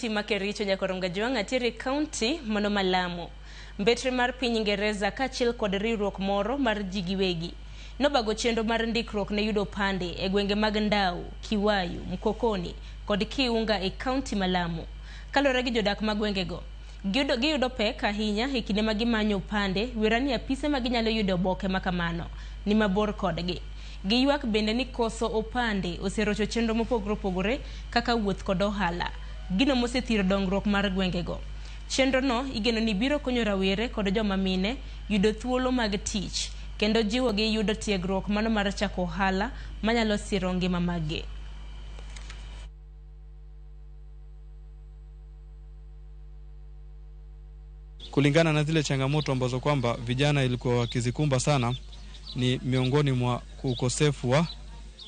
Ma Kericho Nyakoronga Jwang' atiere kaunti mano ma Lamu. Mbetre mar piny Ingereza kaachiel kod riwruok moro mar ji giwegi nobago chenro mar ndikruok ne yudo opande e gwenge mag Ndau, Kiwayu, Mkokoni kod Kiunga e kaunti ma Lamu. Kaluwore gi jodak ma gwengego, giyudo pek ahinya e kinde ma gimanyo opande, wera ni apise ma ginyalo yudo oboke ma kamano ni mabor kodgi. Giywak bende ni koso opande oserocho chenro mopogore opogore kaka wuoth kod ohala, gino mosethiro dongruok mar gwengego. Chenrono igeno ni biro konyo rawere kod joma mine yudo thuolo mag tich kendo jiwogi yudo tiegruok mano mar chako ohala manyalo siro ngima maggi. Kulingana na zile changamoto ambazo kwamba vijana ilikuwa wakizikumba sana ni miongoni mwa ukosefu wa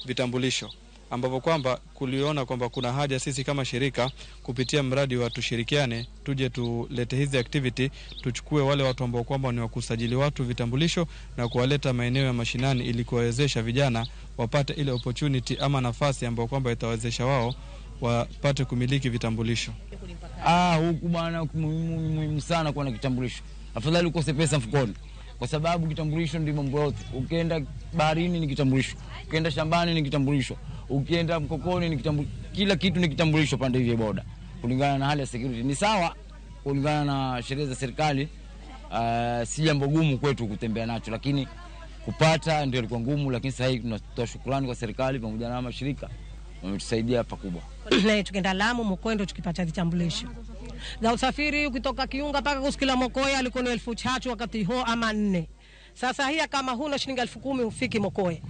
vitambulisho, ambapo kwamba kuliona kwamba kuna haja sisi kama shirika kupitia mradi wa Tushirikiane tuje tulete hizi activity, tuchukue wale watu ambao kwamba ni wakusajili watu vitambulisho na kuwaleta maeneo ya mashinani ili kuwawezesha vijana wapate ile opportunity ama nafasi ambayo kwamba itawezesha wao wapate kumiliki vitambulisho. Huku bwana muhimu sana kuwa na kitambulisho. Afadhali ukose pesa mfukoni, kwa sababu kitambulisho ndio mambo yote. Ukienda baharini ni kitambulisho, ukienda shambani ni kitambulisho, ukienda mkokoni ni kitambulisho, kila kitu ni kitambulisho pande hivi boda. Kulingana na hali ya security ni sawa, kulingana na sheria za serikali, si jambo gumu kwetu kutembea nacho, lakini kupata ndio ilikuwa ngumu. Lakini sasa hivi tunatoa shukrani kwa serikali pamoja na mashirika wametusaidia pakubwa. Na tukienda Lamu Mokoe ndo tukipata vitambulisho. Za usafiri ukitoka Kiunga mpaka kusikila Mokoe alikuwa ni 3,000 wakati huo ama 4. Sasa hii kama huna shilingi 10,000 ufiki Mokoe.